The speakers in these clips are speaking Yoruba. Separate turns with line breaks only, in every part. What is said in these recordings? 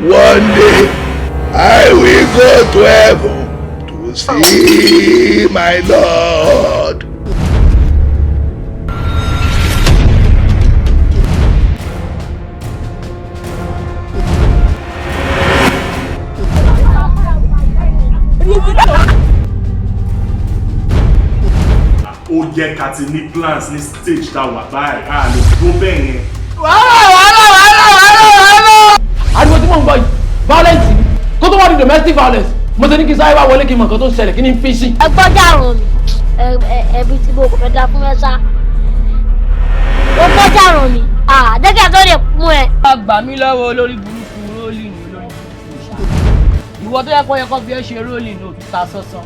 One day I will go to heaven to see my Lord.
Ó yẹ ká ti ní plans ní stage tá a wà báyìí, a lè dúró bẹ́ẹ̀ yẹn.
Wàhálà, wàhálà, wàhálà, wàhálà, wàhálà.
Ariwo tí mò ń gbọ́ yìí, violence ni. Kó tó wá di domestic violence, mo ti ní kí sáré wá wọlé kí n mọ̀ nǹkan tó ń ṣẹlẹ̀, kí ni ń fi sí.
Ẹ gbọ́dọ̀ àrùn mi, ẹbí tí mo kò fẹ́ dá fún ẹ sá. Ó gbọ́dọ̀ àrùn mi, àdékẹ́ tó lè mú ẹ.
Wá gbà mí lọ́wọ́ olórí burúkú Rolling, olórí burúkú ìṣá. Ìwọ tó yẹ kó fi ẹ́ ṣe Rolling ní òtúta sánsan.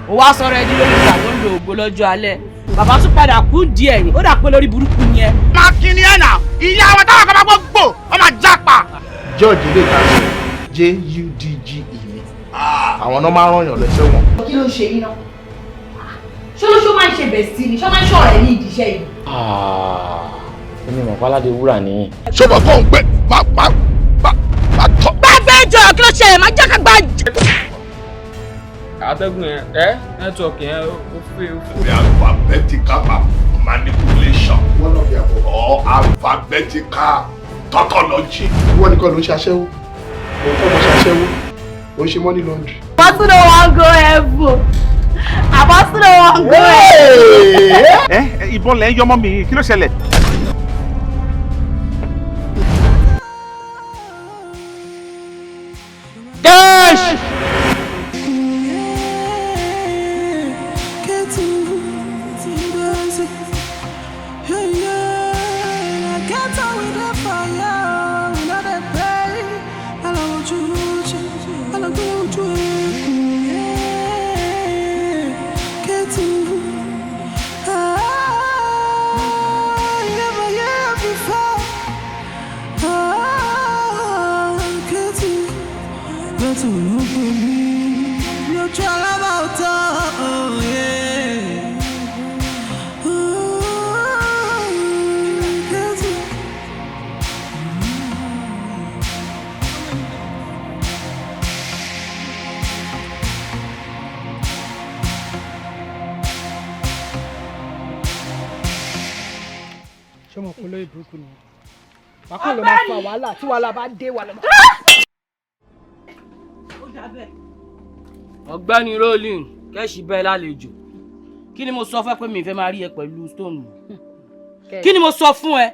Ó wá sọ̀rọ̀ ẹni lórí ìgbà tó ń lo ògo lọ́jọ́ alẹ́. Bàbá tún padà kú díẹ̀ ni, ó dà pé lórí burúkú ni ẹ.
Máa kí ni ẹ̀ nà ìyá àwọn táwọn kan bá gbọ́ gbò wọ́n máa jápa.
George ilé ìtajà Judge ni àwọn náà máa ń ràn yàn lẹ́sẹ̀ wọn.
Kí ló ń ṣe yín náà? Ṣé ló ṣó máa ń ṣe bestie ni? Ṣó máa ń ṣọ̀rẹ́ ní ìdí iṣẹ́ yìí?
Èmi mọ̀ páládé wúrà nìyí.
Ṣọmọ kò ń gbé má má má má tọ́.
Gbàgbé jọ, kí ló ṣẹlẹ̀? Má jẹ́ ká gbà.
Atẹ́gùn yẹn, ẹ network yẹn, ó fẹ́ ó fẹ́.
The alphabetical manipulation or alphabetical tautology.
Ìwọ nìkan ló ń ṣe aṣẹ́wó, òun fọmọ ṣe aṣẹ́wó, òun ṣe money laundry.
Apostle no wan go heaven. Apostle no wan go heaven.
Ẹ ìbọn lẹ ń yọmọ mi, kí ló ṣẹlẹ̀?
Cash!
Ṣé mo kò lóye burúkú ni wàá kàn ló máa fa wàhálà tí wàhálà bá dé, wàhálà máa.
Ọ̀gbẹ́ni Rolling, kẹ́sì bẹ́ẹ̀ lálejò. Kí ni mo sọ fẹ́ pé mi fẹ́ máa rí ẹ pẹ̀lú stone? Kí ni mo sọ fún ẹ?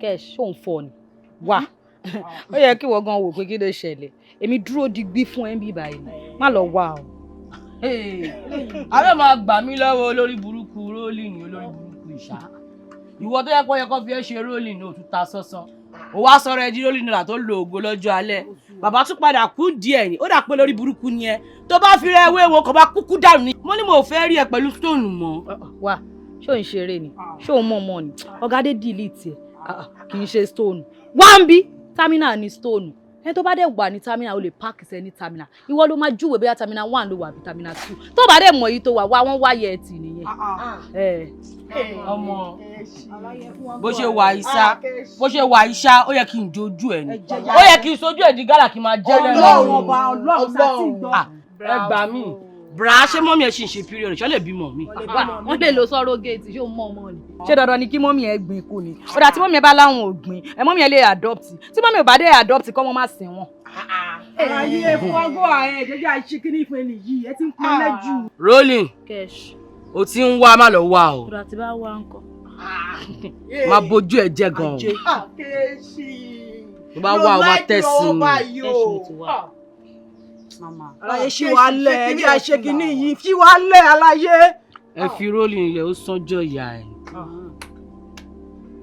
Kẹ́ẹ̀, ṣóun fọ ni wà? Ó yẹ kí wọ́n gan wò pé kí ló ṣẹlẹ̀. Èmi dúró digbí fún ẹ ń bí báyìí ni, má lọ wá o.
Àbẹ́ máa gbà mí lọ́wọ́ olórí burúkú Rolling, olórí burúkú ìṣá. Ìwọ tó yẹ kó fi ẹ́ ṣe Rolling ní òtúta sánsan. Ó wá sọ̀rọ̀ ẹ di Rolling náà tó lo ògo lọ́jọ́ alẹ́. Bàbá tún padà kú díẹ̀ ni, ó dà pé lórí burúkú ni ẹ. Tó bá fi rẹ wéwo kò bá kúkú dànù ni. Mo ní mo fẹ́ rí ẹ pẹ̀lú stone mọ́.
Wá, ṣé òun ṣeré ni? Ṣé òun mọ̀ mọ́ ni? Ọ̀gá dé delete ẹ̀. Kì í ṣe stone wá ń bí, terminal ni stone. Ẹni tó bá dẹ̀ wà ní terminal, ó lè park sẹ́ ní terminal. Ìwọ ló máa júwèé bóyá terminal one ló wà àbí terminal two. Tó bá dẹ̀ mọ̀ yìí tó wà wá, wọ́n wáyé ẹ̀ tì nìyẹn.
Ọmọ bó ṣe wà ìṣá, bó ṣe wà ìṣá, ó yẹ kí n jojú ẹ ni, ó yẹ kí n sojú ẹ di gálà kí n máa jẹ́ lẹ́nu.
Ọlọ́run ọba, Ọlọ́run sátì gbọ́.
Ẹ gbà mí, bra, ṣé mummy ẹ ṣì ń ṣe period? Ṣọ́ lè bímọ mi?
Wọ́n lè lo surrogate. Ṣé o mọ̀ ọmọ ni? Ṣé dandan ni kí mummy ẹ gbìn kú ni? Ó dà, tí mummy ẹ bá láwọn ò gbìn ẹ, mummy ẹ lè adopt. Tí mummy ò bá dé adopt, kọ́ wọ́n má sìn wọ́n.
Àlàyé fún ọgọ́ ẹ jẹ́jẹ́ àìṣe kíní fún ẹni yìí, ẹ ti ń pọn lẹ́jù.
Rolling.
Kesh.
O ti ń wá, má lọ wá o.
Ìrọ̀ àti bá wá ń kọ́.
Má bójú ẹ jẹ́ gan o. Tó bá wá o, má tẹ̀sí ni.
Àlàyé, ṣí wa lẹ̀, ẹ jẹ́ àìṣe kíní yìí, ṣí wa lẹ̀, àlàyé.
Ẹ fi Rolling ilẹ̀, ó sánjọ́ ìyá ẹ̀.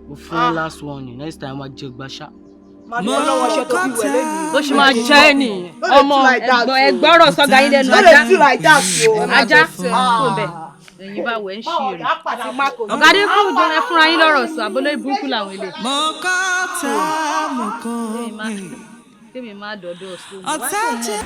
Mo fún ẹ last one, next time wá jẹ gbaṣá.
Máa dúró lọ́wọ́ iṣẹ́ tó fi wẹ̀ lẹ́nu.
Bó ṣe máa jẹ́ ẹ nìyẹn.
Ọmọ ẹ̀gbọ́n ẹ̀gbọ́rọ̀ sọ́gà yín lẹ́nu, ajá. Ajá kò bẹ̀ ẹ̀yin bá wẹ̀ ń ṣe rẹ̀. Ọ̀gá dé kúrò jọ, ẹ fúnra yín lọ́rọ̀ sọ, àbólóyè burúkú làwọn ilé.
Mo kọ́ tá mo kàn
Kémi má dọ̀dọ̀ sí
ọ̀tá jẹ́.